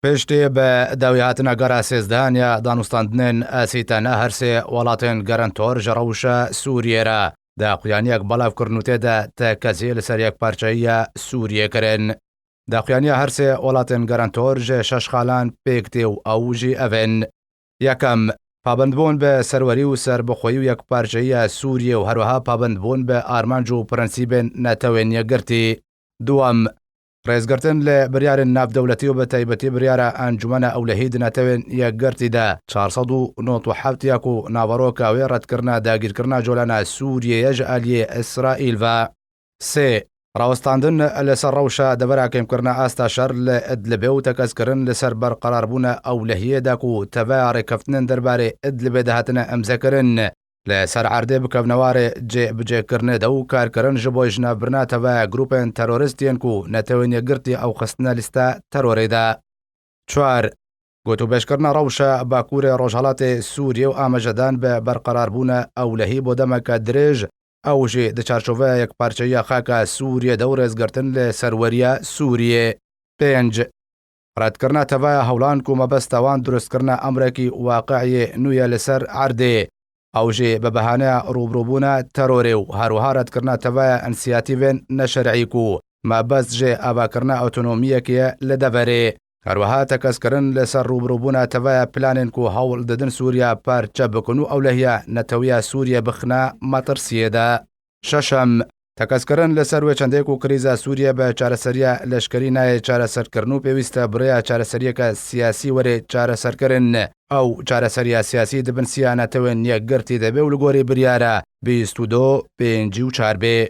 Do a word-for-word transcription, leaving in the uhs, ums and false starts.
Piştî bi dawî hatina gera sêzdehan ya danûstandinên SÎTENA her sê welatên garantor ji rewşa Sûriyê re daxuyaniyek belav kirin û tê de tekezî li ser yekparçeyiya Sûriyê kirin. Daxuyaniya her sê welatên garantor ji şeş xalan pêk tê û ew jî ev in: Yekem, pabendbûn bi serwerî û serbixweyî û yekparçeyiya Sûriyê û herwiha pabendbûn bi armanc û prensîbên Netewên Yekgirtî. Duwem, rêzgirtin li biryarên navdewletî û bi taybetî biryara Encûmena Ewlehî di Netewên Yekgirtî de çar sed û nod û heft ya ku naveroka wê redkirina dagîrkirina colana Sûriyê ye ji aliyê Îsraîl ve. Sê, rawestandin li ser rewşa devera kêmkirina asta şer li Idlibê û tekezkirin li ser berqerarbûna ewlehiyê de ku teveya rêkeftinên derbarê Idlibê de hatine îmzekirin, li ser erdê bikevne warê cêbicêkirinê de û karkirin ji bo jinavbirina teveya grûpên terorîst yên ku Netewên Yekgirtî ew xistine lîsta terorê de. Çar, gotûbêjkirina rewşa Bakurê Rojhelatê Sûriyê û amajedan bi berqerarbûna ewlehî bo demeke dirêj, ew jî di çarçoveya yekparçeyiya xaka Sûriyê de û rêzgirtin li serweriya Sûriyê. Pênc, redkirina tevaya hewlan ku mebesta wan durustkirina emrekî waqi'iyê nû ye li ser erdê. Ew jî bi behaneya rûbirûbûna terorê û herwiha redkirina tevaya însiyatîvên neşer'î ku mebest jê avakirina otonomiyekê ye li deverê. Herwiha tekezkirin li ser rûbirûbûna tevaya planên ku hewl didin Sûriya parçe bikin û ewlehiya netewiya Sûriyê bixine metirsiyê de. Şeşem, tekezkirin li ser wê çendê ku krîza Sûriyê bi çareseriya leşkerî nayê çareserkirin û pêwîst e bi rêya çareseriyeke siyasî were çareserkirin. Ew çareseriya siyasî di bin siya Netewên Yekgirtî de bê û li gorî biryara bîst û du, pêncî û çar bê.